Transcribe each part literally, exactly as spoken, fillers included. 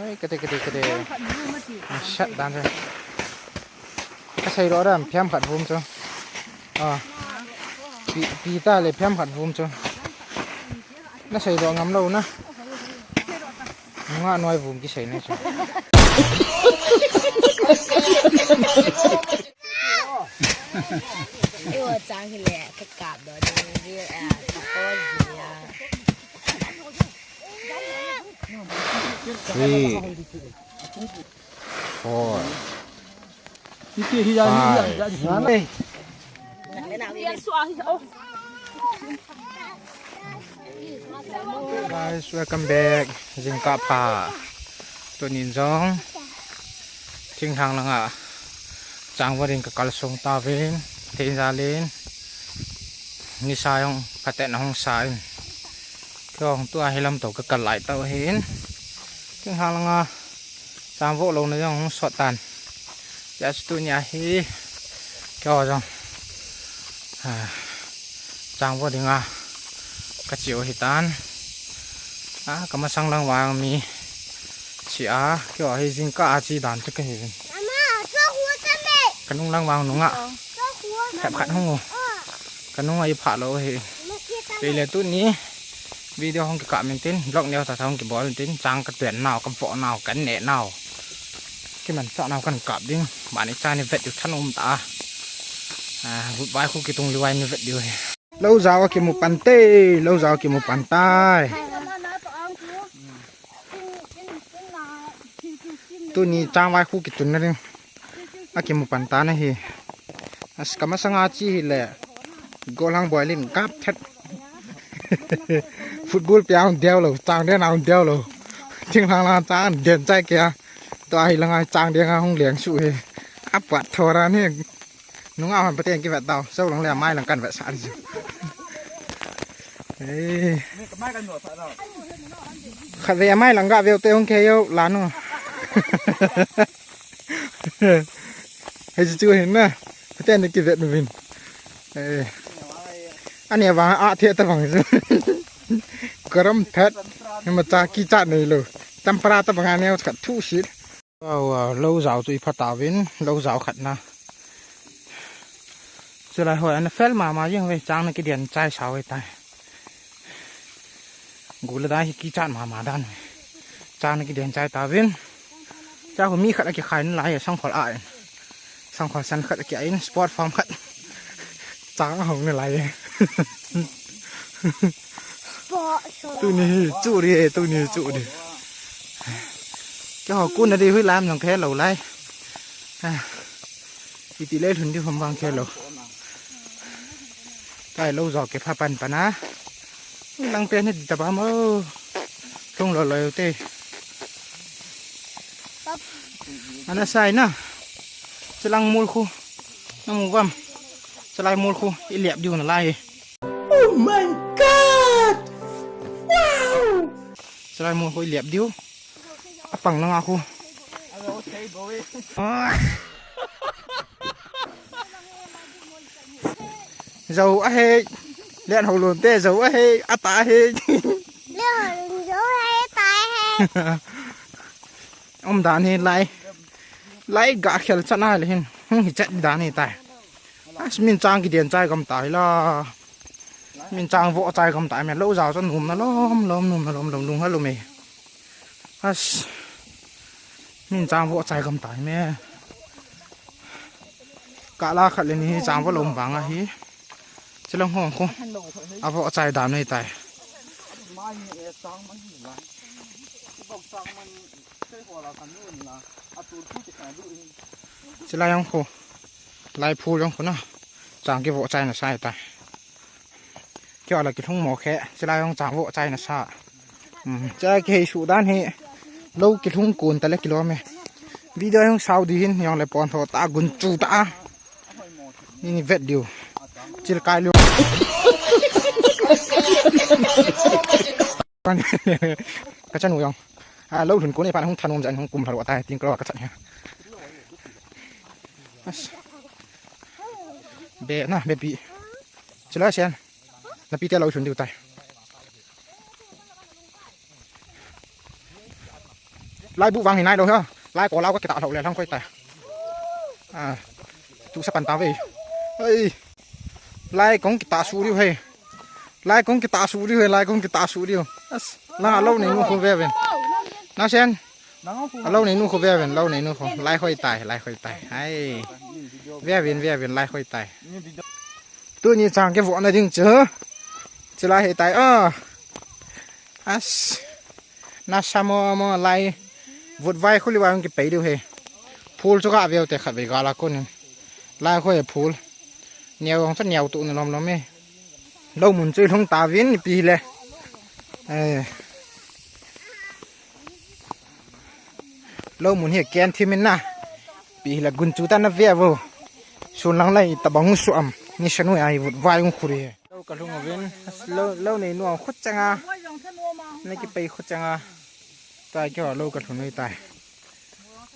Oi, kate, kate, kate. Sat dan chu. Ka sei lo dan, phiam khat vum chu. A. Pi, pi ta le phiam khat vum chu. Na sei lo ngam lo na. Nga noi vum kisei na chu. Eiho chang hi le, ka kap do ding, real, eh, ka pose ding, ah. Three, four, five. Guys, welcome back. Jingkah pha. Tunin jong thinglhang langa changvah ding ka kalsong tauvin, thei jalin nisa jong phaten ahung sa in, kei jong tua hi lamto ka kal lai tau ahin, thinglhang langa changvah louna jong hung sot tan. Hijeh chun tunia hi keiho jong, ah, changvah dinga ka cheu ahitan. Ah, ka masang lang vang mi chi a, keiho hi jingkah a che dan chu kahi uvin. Ka nung lang vang nunga. Hep khat hung u. Ka nunga i phah lou ahi. Pei le tuni video hung kikap min tin, vlog neo tha tha hung kibol in tin, chang ka tuen nau, ka voh nau, ka neh nau, kimanchah nau kan kap ding. Mani cha ni vet diu thanom ta a. Ah, vut vai khu kitung liu vai ni vet diu hi. Lou jao a kimu pan te, lou jao a kimu pan tai. Tuni chang vai khu kitun na ding. A kimu pan ta na hi. As ka masanga che hi le. Gollhang Boilin kap thet. Football pia hung deu lou, chang den hung deu lou. Thinglhang langa chang den chai kia. Tua hi langa chang den a hung leng su hi. A pat thora ni. Nunga hon paten kivet tau. Sou lang le mai lang kan vet sa di. Ei. Khat ve mai lang ga veu te hung ke yo la nu. Hei chu chu hin na. Paten ni kivet nu vin. Eh. Ani vang a the ta vang chu. Garam that. Ni ma cha kichat nei lou. Champra ta vang a neo khat thu sit. Wow, wow, lou jao chu i pha tauvin, lou jao khat na. Chulai hoi, ana fel mama jeng ve, chang na kiden chai sao ve tai. Gula dai hi kichat mama dan ve. Chang na kiden chai tauvin. Cha khu mi khat a kikhai na lai, sangkhol a in. Sangkhol san khat a ki a in, sport form khat. Chang a hong na lai. Tuni hi chu ri e, tuni hi chu ri. Keiho kun na di hui lam jong khe lou lai. Ah. Iti le lhun di hom vang khe lou. Kai lou jao ke pha pan pan a. Lang pen hi di ta ba mo. Lhung lou lou te. Ana sai na. Chilang mul khu. Na mu vam. Chulai mul khu. I liap diu na lai. Oh my God! Wow! Chulai mul khu i liap diu. A pang langa khu. Ah. Jou ahi. Lian ho lon te jou ahi. A ta ahi. Lian ho lon jou ahi, ta ahi. Um dan hi lai. Lai ga khel chan a le hin. Hmm, hi chat dan hi tai. As min chang kiden chai gam tai la. Min chang vo chai gam tai me lou jao chan um na lom lom, um na lom lom, lung ha lum e. As. Min chang vo chai gam tai me. Ka la khat le ni chang vo lom vang ahi. Chilang hong khu. A vo chai dan nei tai. Chilai jong khu. Lai phu jong khu na. Chang kivo chai na sai tai. Keiho la kilhung mo khe. Chilai jong chang vo chai na sa. Hmm. Chilai kihei su dan hi. Lou kilhung kun ta le kilom e. Video jong sao di hin jong le pon tho ta gun chu ta. Ni ni vet diu. Chil kai liu. Ka chanu jong. A, lou lhun kun e pan hung thanom jan hung kum lha lo tai ting klo ka chan hi. As. Be na, be pi. Chila sian. Na pi te lou lhun diu tai. Lai bu vang hi nai lo ha. Lai ko lau ka kita lo le lang khoi ta. A. Tu sa pan ta ve. Ai. Lai kong kita su riu he. Lai kong kita su riu he, lai kong kita su riu. As. Lang a lo nei nu khu ve ven. Na sen. A lo nei nu khu ve ven, lo nei nu khu. Lai khoi tai, lai khoi tai. Ai. Ve ven, ve ven, lai khoi tai. Tuni chang ke vo na ding chu. Chu lai he tai a. As. Na sa mo mo lai. Vut vai khu li vai hung kipei diu he. Phul chu ka veu te khat vei ga la kun. Lai khu he phul. Niau hong sa niau tu ni lom lom e. Lo mun chu i lhung ta vin pi le. Eh. Lo mun hi ken thi min na. Pi le gun chu ta na ve vo. Sun lang lai ta bang su am. Ni sa nu ai vut vai hung khu ri he. Lo ka lhung uvin, lo, lo nei nuam khut changa. Na kipei khut changa. Ta kio lo ka lhung ui tai.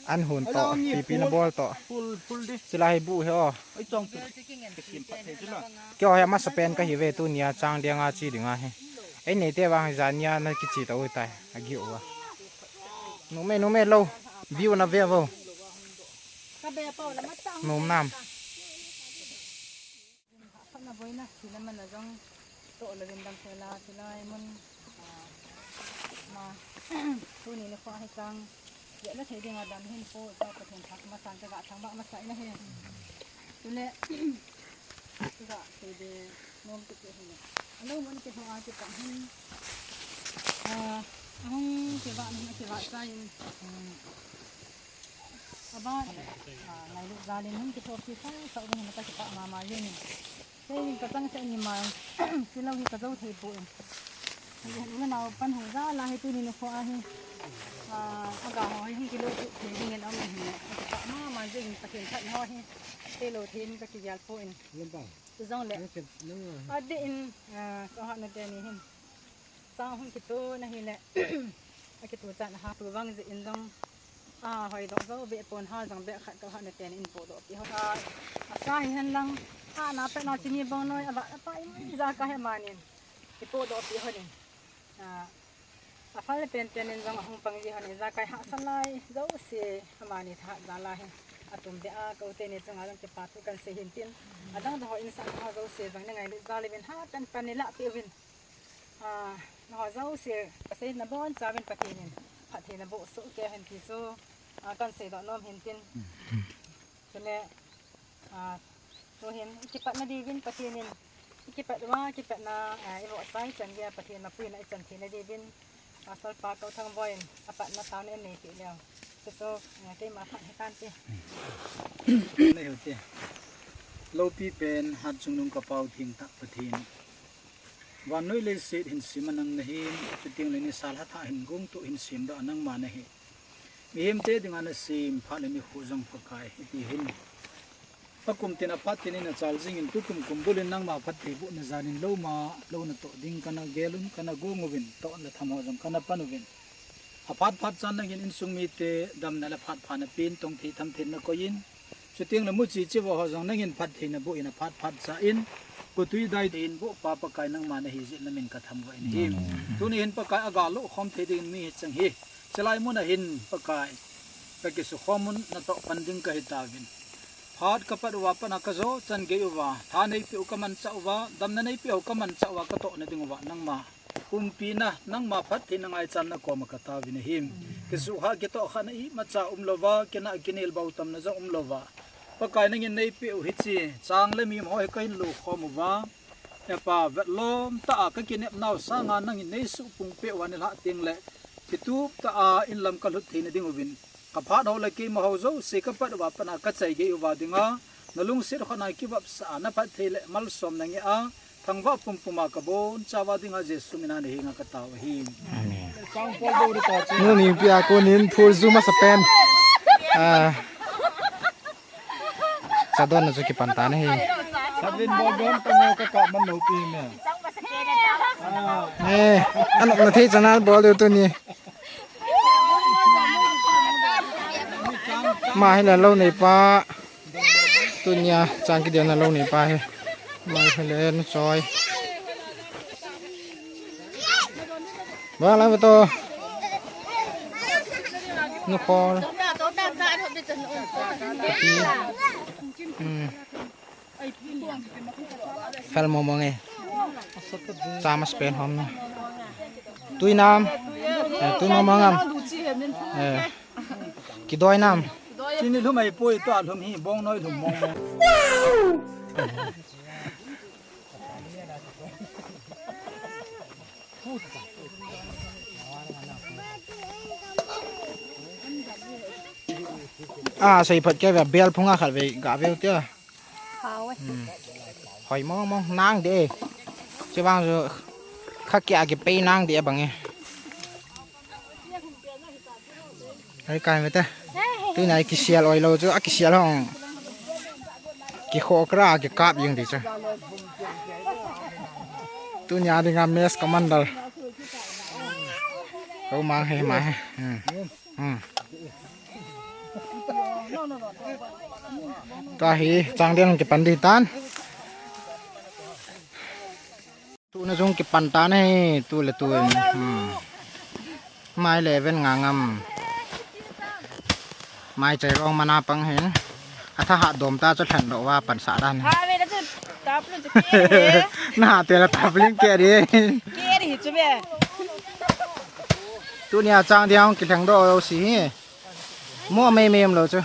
An hun to, pipi na bol to. Phul, phul di. Sila hi bu he o. Oi, chong tu. Kio he masa pen ka hi ve tu nia chang dia nga chi dinga he. Ei nei te vang ja nia na kichi ta ui tai. A gi u va. Nu me, nu me lo. View na ve vo. Ka be pau la ma chang. Nom nam. Khatna boina, thina mana jong toh lovin dam thei la, thilai mun, ah, ma, tuni nikho hi chang, ya la thei dinga dam hin po, cha Pathen thak masan ka ga thang ba masa ina he. Tule, ka ga thei de, nom tu tu hin. Alo mun ke ho a ke pa hin. Ah, ahung ke ba ni ke ba sa in. Hmm. Aba, ah, ngailut jal in hung kithopi sah sah ding in ka kipah mama jeng in. Kei ka chang seh ni ma, tilou hi ka jou thei poi. Hei, hei, u le nao pan hung jal a hi tuni nikho a hi. Ah, aga ho hi hung kilou thei ding in aum in hi. Ka kipah mama jeng in Pathen phatna ho hi. Tilou thei in ka kigel poi. Chujong le. Adeh in, ah, ka hatna teni hin. Sang hung kito na hile. Akitu chan ha tu vang jeh in jong. A, hoi doh jou be pon ha jong be khat ka hatna teni in podoh pi ho. A, asa hi hen lang. A, na pe na chini bong noi, a va, a pa in ja ka he manin. I podoh pi ho nin. A, a phal pen pen in jong ahung pang ji ho nin, ja kai ha sa lai, jouse, amani tha ja la hi. Atum be a, ko teni chunga jong kipa thu kan sei hin tin. Adang dang ho in sa ho jouse jong ni ngailut jal uvin ha pen pen ni la pi uvin. Ah, nangho jouse, kasei nabon chauvin Pathen in phatthei naboh soh kei hen ti chu, ah, kan seidoh nom hin tin. Chule, ah, tuhin i kipatna diuvin Pathen in, i kipat uva, kipatna, ah, i voh chai chan geiya Pathen mapuina i chan theina diuvin, Pastor pa Kauthang Boy in apatna taona in neipeh leu. Chuchu, ah, keima phat hitan ti. Nei hute. Loupi pen hatchungnung ka Pau thengtah Pathen. Vannoi leiset hinsema nang nahin, chuteng le nisa lha thah hin gongtoh hin semdoh a nangma nahi. Mihemte dinga nasem phat le nikho jong Pakai, hiti hin. Akum tin aphat tin in achal jingin tukum kumbul in nangma phatthei bohna jan in louma, lou natoh ding kana gel un, kana gong uvin, toh le tham ho jong kana pan uvin. Aphat phat chan nangin insung mite damna le phat pha napen tong thei tham thei nakoi in, Chuteng le muchi chivo ho jong nangin phatthei naboh in aphat phat cha in, kotui dai in boh pa Pakai nangma nahi jeh in namin ka thamvah in ahi. Tuni hin Pakai aga lou khom thei ding in mi hi chang hi. Chulai mun a hin Pakai ka kisukhom un natoh pan ding kahi tauvin. Phat kapat uva pat a kajo chan gei uva, tha neipeh u kamanchah uva, damna neipeh u kamanchah uva, katohna ding uva nangma umpina, nangma phattheina ngaichalna koma kataovin ahi. Kisuhkhah kitohkhahna imacha umlouva, kinah kinel bautamna jong umlouva, Pakai nangin neipeh u hiche chang le mim ho hi kahin lo khom uva, Hepa, vetlom tah a kakinep nau sanga nangin neisuhpung peh uva nilhah teng le kitup tah a inlam kalhut theina ding uvin, kaphat ho le keima ho jouse kapat uva pat a kachai gei uva dinga, nalungset khut a kivopsah a naphatthei le malsomna ngeh a, thangvah pumpum a kabonchauva dinga Jesu mina nahenga katao ahi. Amen. Nungpi a konin phul ju masapen. Ah. Chadonna chu kipan tan ahi. Sabin bol don tamo ka ka man lo pi me. Ah. Eh, anop na thei chana bol diu tuni. Ama hi la lou neipa. Tunia chang kideuna lou neipa hi. Ama hi la nu choi. Ba la ba to. Nukhol. Hmm. Fel mo mo nge. Chamas pen hom na. Tui nam. Eh, tui mo mo ngam. Eh. Kidoi nam. Chini lhum ai poi, tua lhum hi bong noi lhum mo mo. Ah, sei phat ke ve, bel phunga khat ve, ga ve tia. Hao e. Hmm. Hoi mong mong, nang de. Che bang jo, kha kia ke pe nang de bang e. Ai kai me te. Tunia kisel oi lou chu, a kisel hong. Kikho kra, kikap jing ti chu. Tunia dinga mess commander. Ko mang he, mang he. Hmm. Hmm. Tua hi, chang den kipan di tan. Tuna jong kipan tan ahi, tu le tu in. Hmm. Mai le ven nga ngam. Mai chai rong mana pang hin. Atha ha dom ta chu lhan do va pan sa dan. Ha ve la chu tap lu chu ke he. Na te la tap ling ke di. Ke di chu be. Tunia chang diang kilheng do si hi. Mo mei mei um lou chu.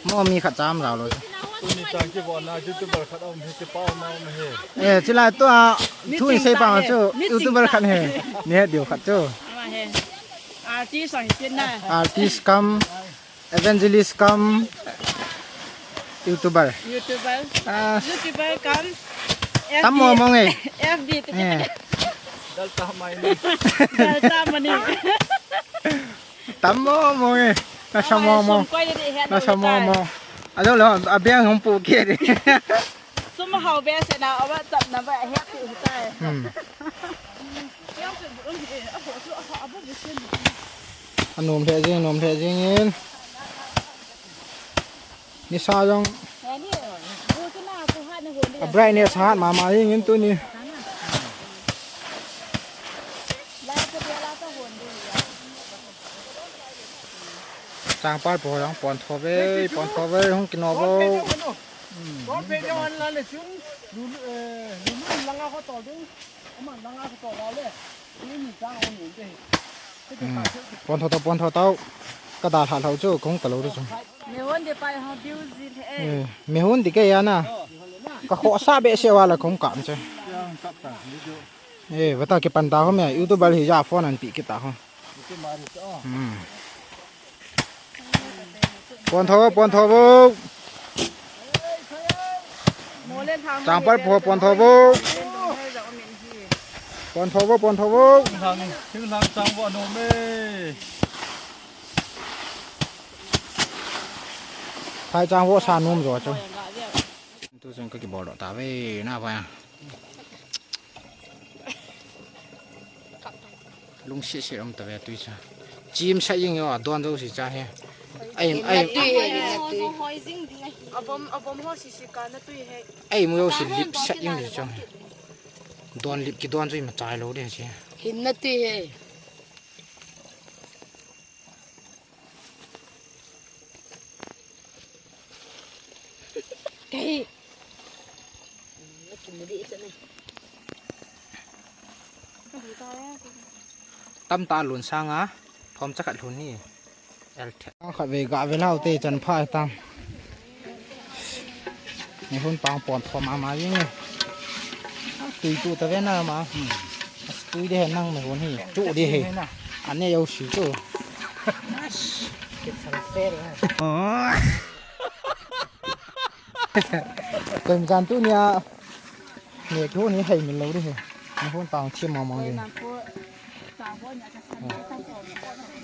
Mo mi khat cham rau lou chu. Tuni chang kivon na YouTuber khat um hi, kipa um um hi. Eh, chilai tua, thu in sei pa chu, YouTuber khat he. Ni he diu khat chu. Ama he. Artist ang hin na. Artist cum, evangelist cum, YouTuber. YouTuber. Ah. YouTuber cum. Tam mo mo nge. F B tu. Eh. Dal ta mai ni. Dal ta mani. Tam mo mo e. Na sa mo mo. Na sa mo mo. Ado lo, abiang hung pu ke de. Sum hao be se na, awa tap na ba he pu tai. Hmm. Anom le jing, nom le jing in. Nisa jong. A brightness hat mama jing in tuni. Changpal po jong pon tho ve, pon tho ve, hung kino vo. Kon pe jong an la le chung. Lu, eh, lu lu langa ko to ding. Ama langa ko to la le. Ni ni chang on ni de. Hmm. Pon tho to, pon tho to. Ka da lha lhau chu, kong ka lo ru chu. Me hon de pai ha biu ji le. Eh, me hon de ke ya na. Ka kho sa be se wa la kong kam che. Eh, vata kipan ta ho me, YouTuber hi ja phone an pi kita ho. Hmm. Pon tho, pon tho vo. Changpal po pon tho vo. Pon tho vo, pon tho vo. Thing lang, thing lang chang vo nom e. Phai chang vo sa nom jo chu. Tu jong ka kibol doh ta ve na va. Lungsi si um ta ve tui cha. Chim sa jing yo, don jo si cha he. Ai, ai. Tui he, tui. Abom, abom ho si si ka na tui he. Ai, mu jo si lip sa jing si cha. Don lip ki don chu ma chai lo de si. Hin na tui he. Tam ta lun sang a, thom cha khat lun hi. El thet. Khat ve ga ve lau te chan pha tam. Ni hun pang pon thom ama jing e. Tui tu ta ve na ma. Hmm. Tui de nang me hun hi. Chu de he. Ane yo si chu. Kem jan tunia. Ni ki hun hi hei min lo de he. Ni hun pang thim mong mong de.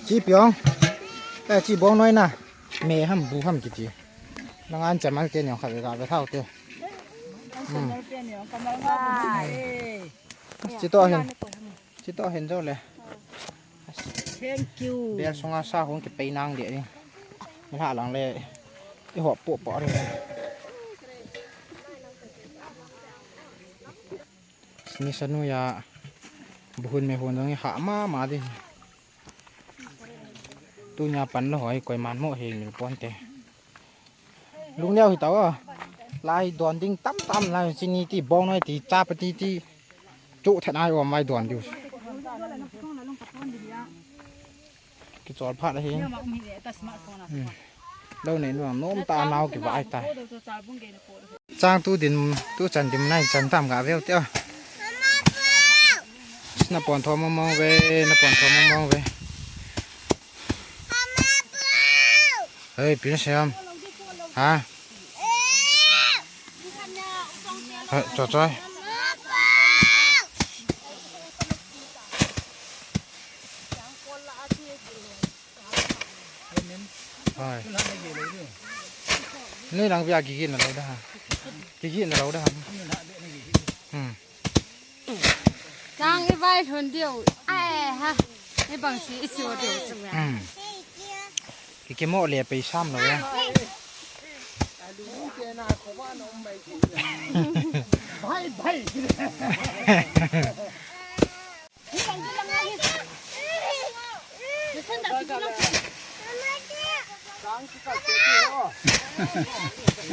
Chi piong. Eh, chi bong noi na. Me ham bu ham kiti. Nang an chamal ke nyong khat ve ga ve thau te. Hmm. Chi to hin. Chi to hin jo le. Thank you. Bel sunga sa hung kipei nang de ni. Ni ha lang le. I hop po po re. Ni sa nu ya. Bu hun me hun jong i ha ma ma de. Tunia pan lou hoi koiman mo hi mil ponte. Lungneo hi tao. Lai don ding tam tam lai chini ti bong noi ti chapati ti. Chu thet nai om mai don diu. Kichol phat ahi. Hmm. Lou nei nuang nom ta nau kivai tai. Chang tu din, tu chan din nai chan tam ga veu te. Na pon tho mong mong ve, na pon tho mong mong ve. Hei, pin siam. Ha? Hei, cho choi. Hei. Ni lang via gigi na lo da ha. Gigi na lo da ha. Hmm. Chang i vai lhun diu. Ai ha. I bang si i siu diu. Hmm. Kikimo le pei sam lo ya. Bhai, bhai.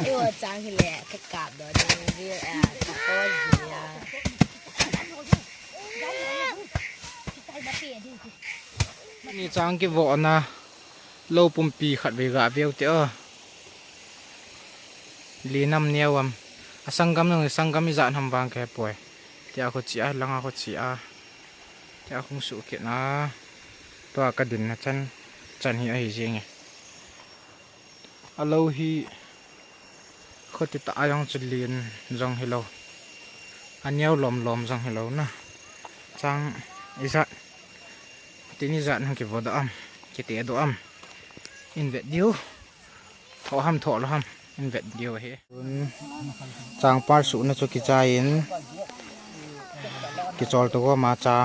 Iwa chang hi le, ka kap do, chang hi, eh, ka pon hi, ah. Ni chang kivo na. Lou pumpi khat vei ga veu te o. Li nam neo am. A sanggam nang sanggam i jat ham vang ke poi. Tia kho chi a, langa kho chi a. Tia khung su ke na. Tua ka din na chan, chan hi ahi jeng e. A lou hi Khuti ta a jong chu lin jong hilou. A neo lom lom jong hilou na. Chang ijat. Tin ijat hung kivo doh am. Kite doh am. In vet diu. Tho ham tho lou ham. In vet diu hi. Chang par su na chu kichai in. Kichol to go ma cha.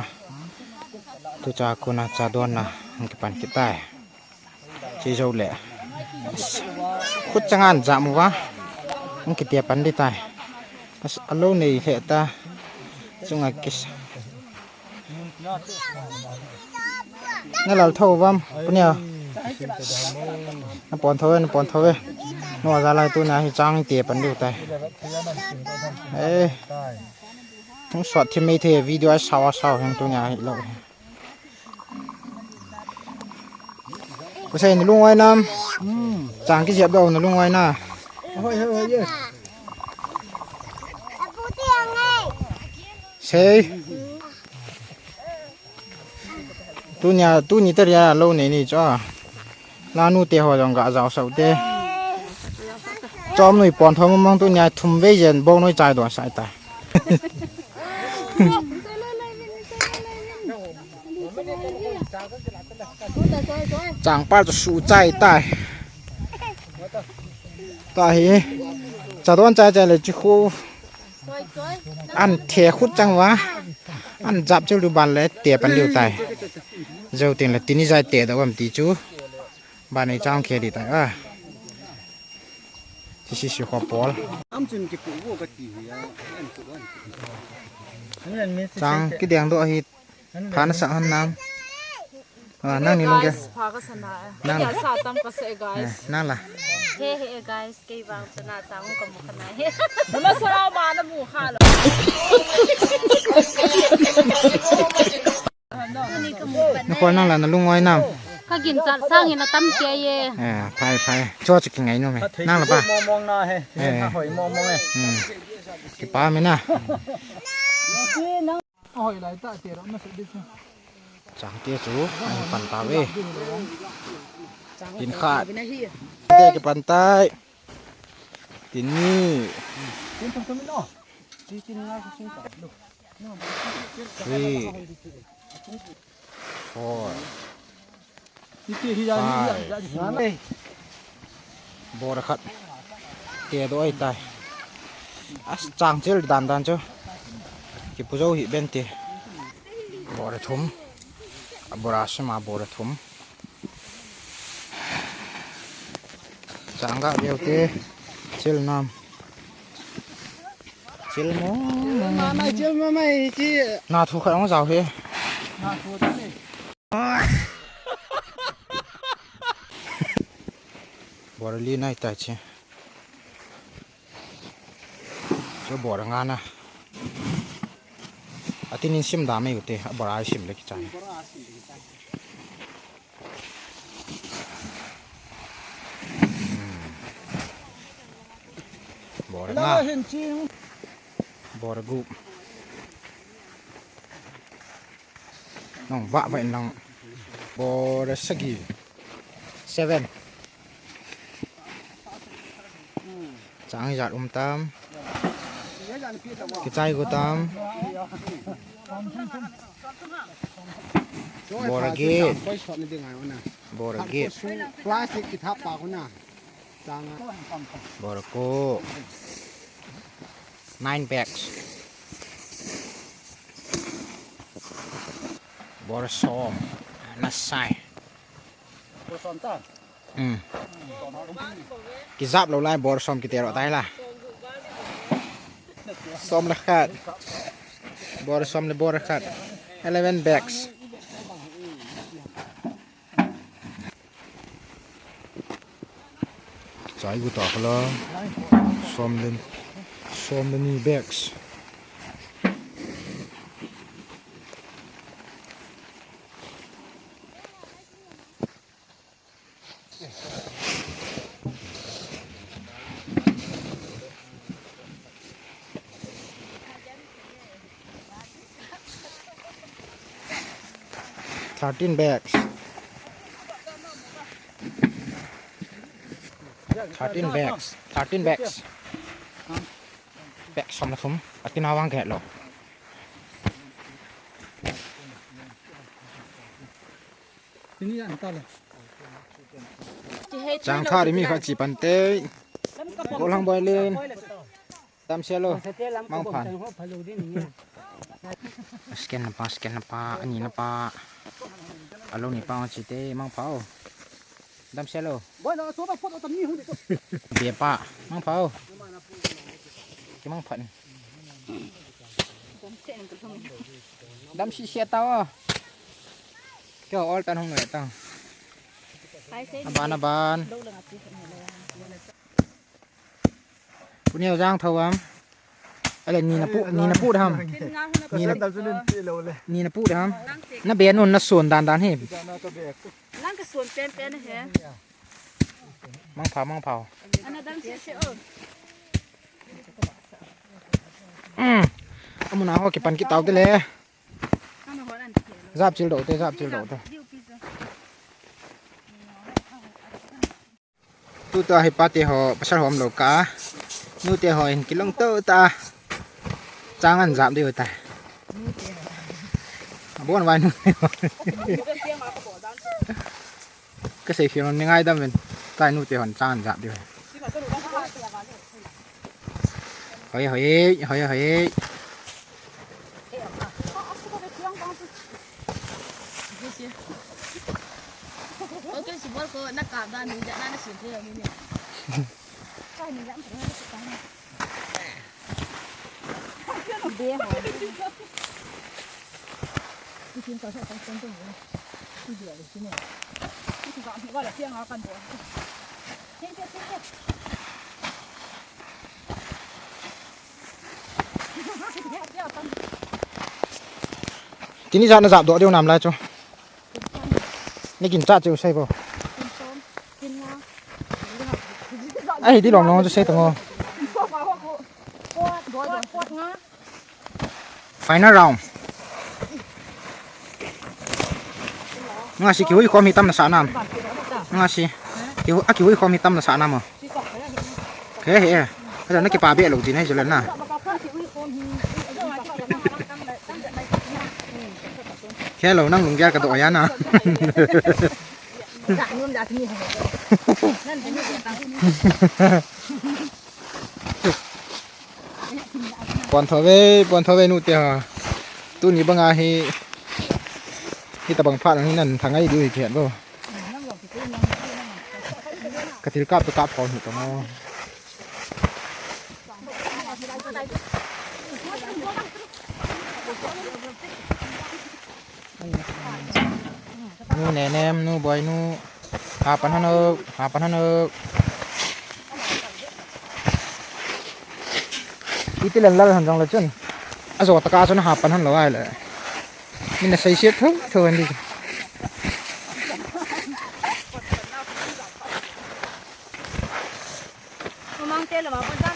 Tu cha kuna cha don na. Hung kipan kitai. Chi jou le. Khut chang an jam uva. Hung kitia pan di tai. As, a lou nei le ta. Chunga kis. Na lal tho vam, punia. Na pon tho ve, na pon tho ve. No ja lai tu na hi chang tia pan di tai. Eh. Hung sot thi mai the video a sao a sao heng tu nia hi lou. Kusei na lung wai nam. Hmm. Chang kijep dou na lung wai na. Hoi, hoi, hoi, yes. Sei. Tunia, tuni taria lou nei ni cha. Nanu te ho jong ga jao sau te. Chom nui pon thom mang tunia thum vei jen bou nui chai don sai ta. Chang par chu su chai tai. Ta hi. Cha don chai chai le chi khu. An the khut chang va. An jap chil du ban le te pan liu tai. Jou ting le tini jai te da wam ti chu. Ba nei chang khe di tai a. Sisi si kho pol. Am chun ki pu vo ka ti hi a. Chang ki deng do hi. Pha na sa han nam. A, nang ni lung ke. Guys, pha ka sa na. Nang. Ya sa tam ka sa, guys. Eh, nang la. He he, guys, kei vang sa na chang ka mu ka na he. Na ma sa ma na mu kha lo. Na khol nang la na lung wai nam. Ka ginchat sangin atam kei e. Eh, phai, phai. Cho chu kingai nom e. Nang la pa. Mong mong na he. Eh. Na hoi mong mong e. Hmm. Kipa mi na. Chang te chu, ai pan ta ve. Tin khat. Te kipan tai. Tin ni. Three. Four. Five. Bora khat. Te do ai tai. As chang chil dan dan chu. Ki pu jo hi ben te. Bora thum. Bora sima bora thum. Chang ga veu te. Chil nam. Chil mo. Mama, chil mama, chi. Na thu khat ong jao he. Na thu ta ni. Bora li nai tai chi. Chu bora nga na. Atin in sim da mai u te, a bora sim le kichai. Bora nga. Bora gup. Nong va va in lang. Bora sagi. Seven. Chang ijat um tam. Kichai go tam. Bora get. Bora get. Plastic kithap pa ko na. Bora ko. Nine bags. Bora som. Na sai. Bora som ta. Hmm. Kijap lou lai bora som kiti ro tai la. Som le khat. Bora som le bora khat. Eleven bags. Chai gu ta khala. Som le, som le ni bags. Thirteen bags. Thirteen bags. Thirteen bags. Bag som le thum. Atin a vang ke lo. Chang tha ri mi kha chi pan te. Golang boi len. Dam sia lo. Mang phan. Scan na pa, scan na pa, ani na pa. Alo ni pa chi te, mang pha o. Dam sia lo. Be pa, mang pha o. Ki mang phan. Dam si sia ta o. Kyo all tan hong le ta. Aban, aban. Pu Neo jang tho am. Ale ni na pu, ni na pu ham. Ni na, ni na pu ham. Na be nun na sun dan dan hi. Nang ka sun pen pen he. Mang pha, mang pha. Ana dam si si o. Um. Amuna ho kipan kitau te le. Jap chil do te, jap chil do te. Tuta hi pa te ho, pasal hom lo ka. Nu te ho in kilong to ta. Chang an jap diu ta. Abon vai nu. Ka sei khel ni ngai dam ven. Tai nu te hon chang an jap diu. Hoi, hoi, hoi, hoi. Tuni jat na jap doh diu nam lai chu. Na gin cha chu sei bo. Ai, di long long chu sei tong o. Final round. Nga si kihui khom hi tam na sa nam. Nga si. Kihui, a kihui khom hi tam na sa nam o. He, he, he. Ka na kipa be lo din he jela na. Hello, nang lung gel ka do ya na. Pon tho ve, pon tho ve nu te ha. Tuni banga hi, hi tabang phat hi nan thangai diu hi kihet bo. Ka thil kap to kap khom hi to mo. Nu Nenem, nu Boinu. Hapan hanu, hapan hanu. Iti len lal han jong le chun. Ajo taka chun ha pan han lo ai le. Min na sei siat tho tho han di. Mamang te le ma pon dan.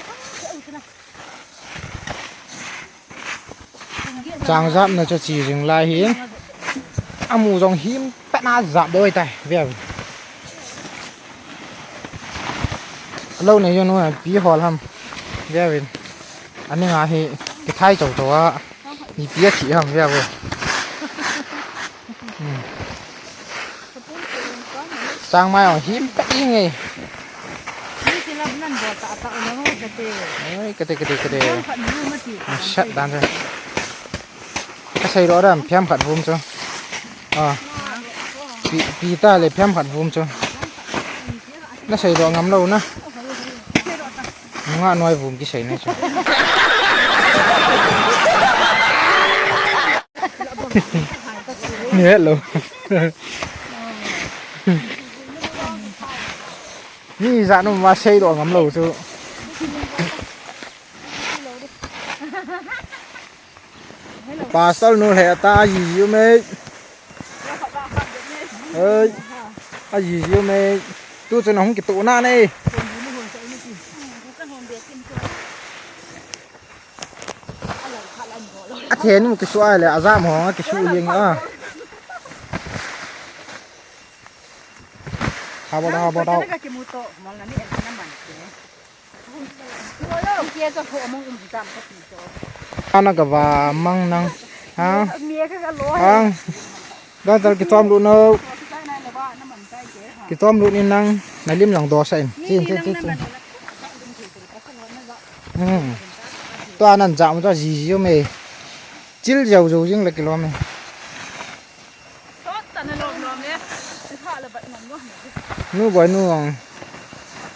Chang jap na chu chi jing lai hi. Amu jong him pet na jap doi tai. Ve. Lo ne yo no pi hol ham. Ve. Ani nga hi kithai chau chau a. Ipi a thi ham ve vo. Hmm. Chang mai ong him pet inge. Ni si lap nan bo ta ta ong ho kate. Oi, kate, kate, kate. Pham khat vum ati. Shat dan chu. Ka sei ro ram, pham khat vum chu. Ah. Pi, pi ta le pham khat vum chu. Na sei ro ngam lo na. Nga noi vum ki sei na chu. Ni hello. Ni za no ma sei ro ngam lo chu. Pastor nu he ta yi yu me. Oi. A yi yu me. Tu chu na hung ki tu na ne. A then mu ki su ai le a jam ho ki su yeng a. Ha bo da, ha bo da. Ana ka va mang nang. Ha? Ang. Ga tal ki tom lu no. Ki tom lu ni nang. Na lim lang do sa in. Chin, chin, chin, chin. Hmm. Tua nan jam ta ji ji me. Chil jau jau jing le ki lo me. Nu boi nu ang.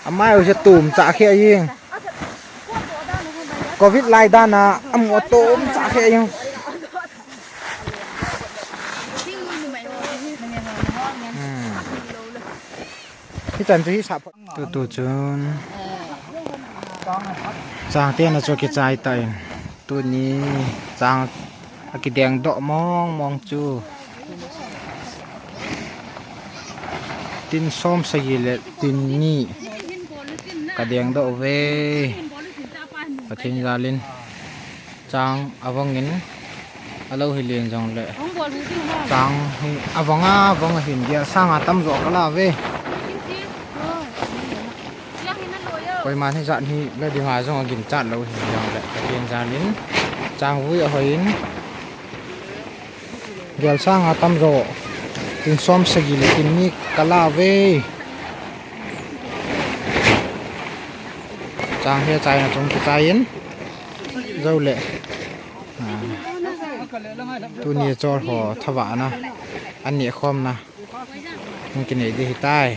Amai u se tum cha khe yin. Covid lai dan a amu tum cha khe yin. Hmm. Hi chan chu hi sa pha. Tu tu chun. Chang te na chu kichai ta in. Tuni chang a kideng doh mong mong chu. Tin som sagi le tin ni ka deng doh ve. Pathen jalin. Chang avangin, alo hi len jong le. Chang hi avanga, avanga hin dia sanga tam jo kala ve. Koima hi jat hi le dinga jong agin chat lo hi jong le. Pathen jalin. Chang vui ahoin. Gel sanga tam jo. Tin som sagi le tin ni kala ve. Chang hi chaina chung kichai in. Jou le. Ah. Tuni chol ho thavahna. An neh khomna. Hung kinei ding hitai.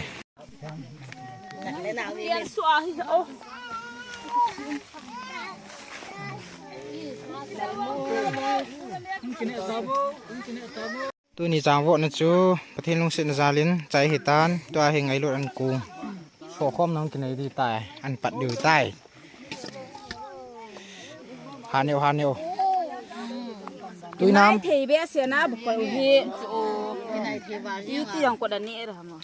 Tuni chang vohna chu Pathen lungsetna jalin chai hitan, tua hi ngailut an kung. Sokhom nang kinei ding tai, an pat ding tai. Haneo, haneo. Tuinam. Thei be se na bu ko hi. Iti yang ko da ni ra mo.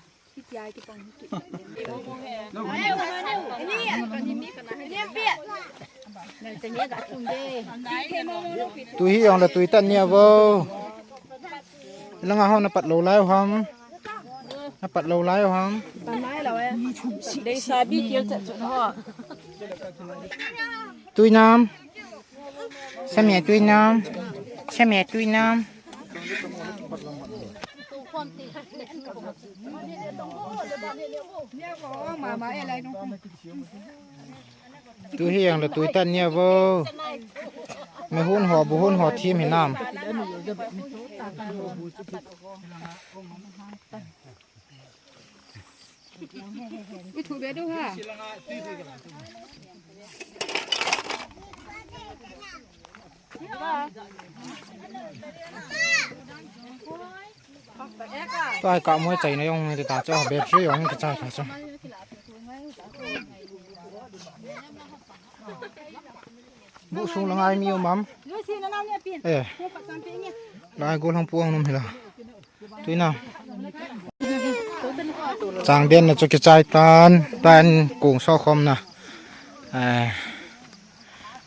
Tui hi jong le tui tan nia vo. Langa ho na pat lou lai u ham. Na pat lou lai u ham. Tuinam. Same tuinam. Same tuinam. Tui hi jong le tui tan nia vo. Me hun ho, bu hun ho thim hinam. Tua hi ka moi chaina jong ti ta chu, battery jong kichai ta chu. Bu sung la ngai mi um am. Eh. Lai gol hang puang num hila. Tuina. Chang den na chu kichai tan, tan kung so khom na. Eh.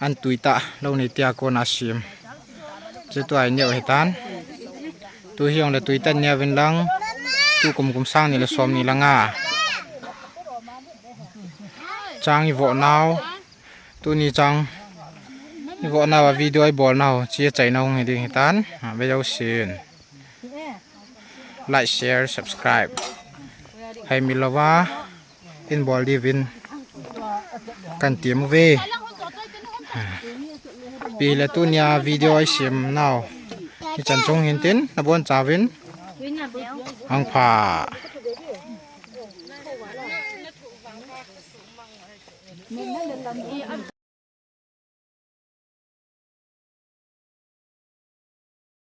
An tui ta lo nei tia kona sim. Chu tua i neo hi tan. Tu hi jong le tui tan neo vin lang. Tu kum kum sang ni le som ni langa. Chang i vo nau. Tuni chang i vo nau a video i bol nau. Chia chai nau hi ding hi tan. Ha, ve jou sin. Like, share, subscribe. Hai mi lo va. In bol diuvin kan ti mu ve. Pi le tunia video i sim nau. I chan chung hin tin, na bon chauvin. Ang pha.